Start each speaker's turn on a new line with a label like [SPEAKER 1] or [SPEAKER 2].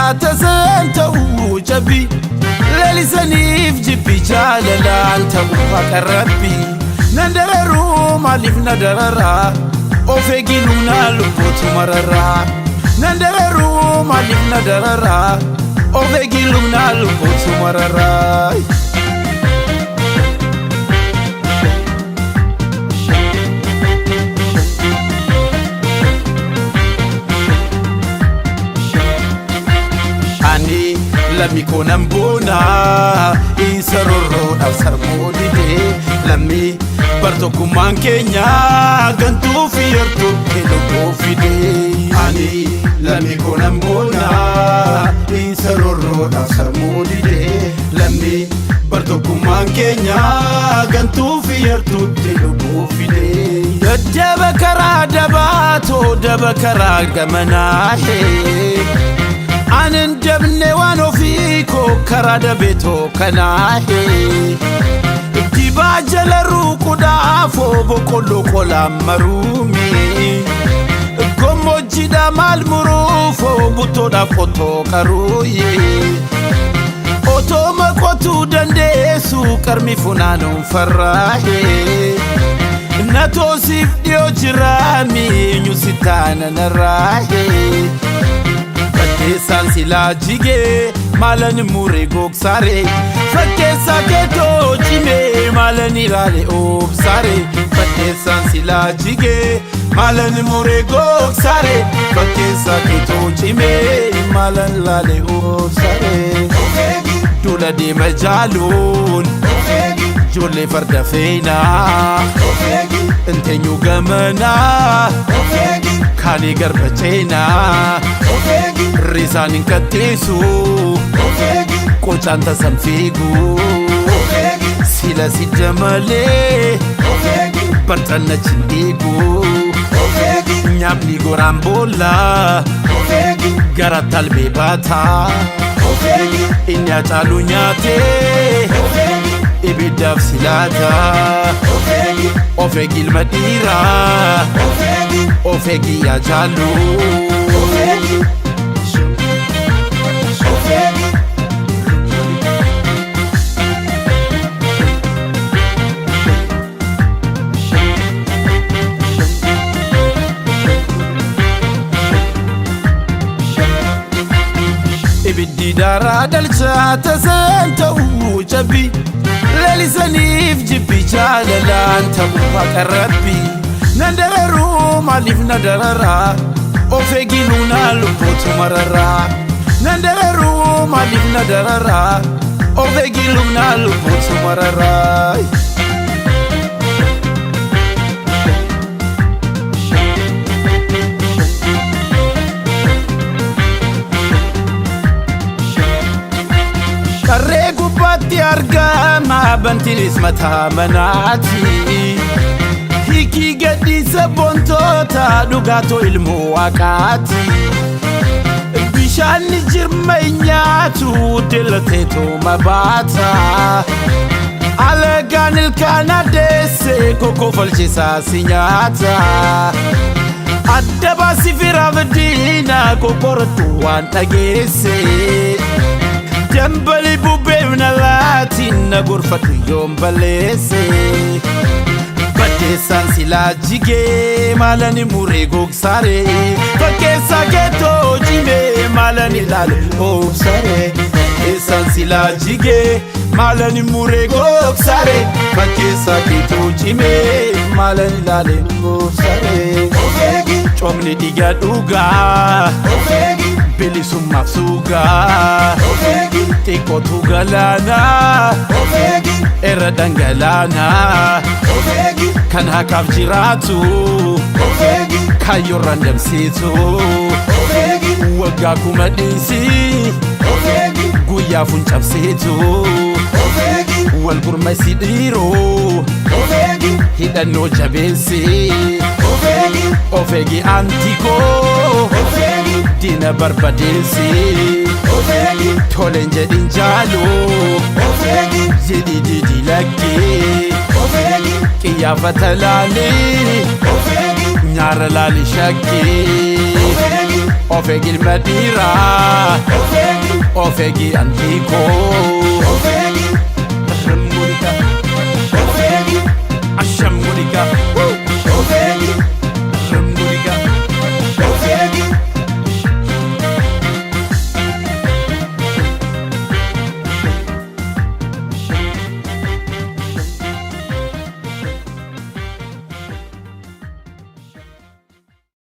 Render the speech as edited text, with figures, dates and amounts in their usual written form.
[SPEAKER 1] dalchaa tasaan ta'uu cabbi lalisaniif jibbi jaalalaan ta'uu haqa rabbi. Nan dararuu maaliif na dararaa of eeginuu na lubbuutu mararaa. Nan dararuu maaliif na dararaa of eeginuu na lubbuutu mararaa. Ani lammi koo nan boonaa isa rorroodhaaf sarmuu didee lammi bartokkummaan keenya gantuu fi yartuu lubbuu fidee. Ani lammi koo nan boonaa isa rorroodhaaf sarmuu didee lammi bartokkummaan keenya gantuu fi yartuu lubbuu fidee. Daddaba karaa dabaatoo daba karaa gamanaa hee. Anin dabne waan ofii koo karaa dabeetoo kanaahe. Dibaa jala ruuquudhaafoo boqqolloo qolaan maruumi. Gammoojjiidha maal muruufoo buttoodhaaf qottoo qaruuye. Otoo maqotuu dandeessu qarmi funaanuun farraahe. Na toosiif dhiyoo jiraami eenyu si taana narraahe. Fakkeessaan silaa jigee maalan muree gogsaare. Fakkeessaa keetoo cimee maalan ilaale obsaare. Fakkeessaan silaa jigee maalan muree gogsaare. Fakkeessaa keetoo cimee maalan ilaale obsaare. Duula deema jaaluun ijoollee farda feenaa. Inteenyuu gamanaa kaanii garba ceenaa. Risaan hin katteessu qocaan tasan fiigu. Sila sidda malee barxanna chin dhiigu. Nyaapni goraan boolla gara talbee baataa. Inni hacaaluu nyaatee ibiddaaf silaataa. Of eegi ilma dhiiraa of eegi yaa jaaluu. Ibiddi daaraa dalchaa tasaan ta'uu cabbi lalisaniif jibbi jaalalaan ta'uu haqa rabbi. Nan dararuu maaliif na dararaa of eeginuu na lubbuutu mararaa. Nan dararuu maaliif na dararaa of eeginuu na lubbuutu mararaa. Qarree gubbaatti argama bantiinis mataa manaati. Hiikii gadhiisa boontoota dhugaatoo ilmoo waaqaati. Bishaanni jirma hin nyaatu deelateetoo mabaata. Alagaan ilkaan addeesse kokoo falchisaa si nyaata. Adda baasi firaaf diina kokkorattu waan dhageesse. Dambali bubbeef na laatiin na gorfadhu yoon balleesse. Baddeessaan silaa jigee maalani muree gogsaare. Fakkeessaa keetoo cimee maalan ilaale obsare. Baddeessaan silaa jigee maalani muree gogsaare. Fakkeessaa keetoo cimee maalan ilaale obsare. Coomni dhiiga dhugaa bilisummaaf suugaa. Xiqqootu galaanaa irra dhangalaanaa. Kan haqaaf jiraatu kaayyoorraan damsiitu. Waggaa kuma dhiisii guyyaa funcabsiitu. Wal gurmeessi dhiiroo hidhannoo jabeessi. Of eegi antikoo diina barbadeessi. Toleen jedhin jaaloo jedhi didi lakkee. Qiyyaafata laalii nyaara laali shakkii. Of eegi ilma dhiiraa Of eegi antii koo.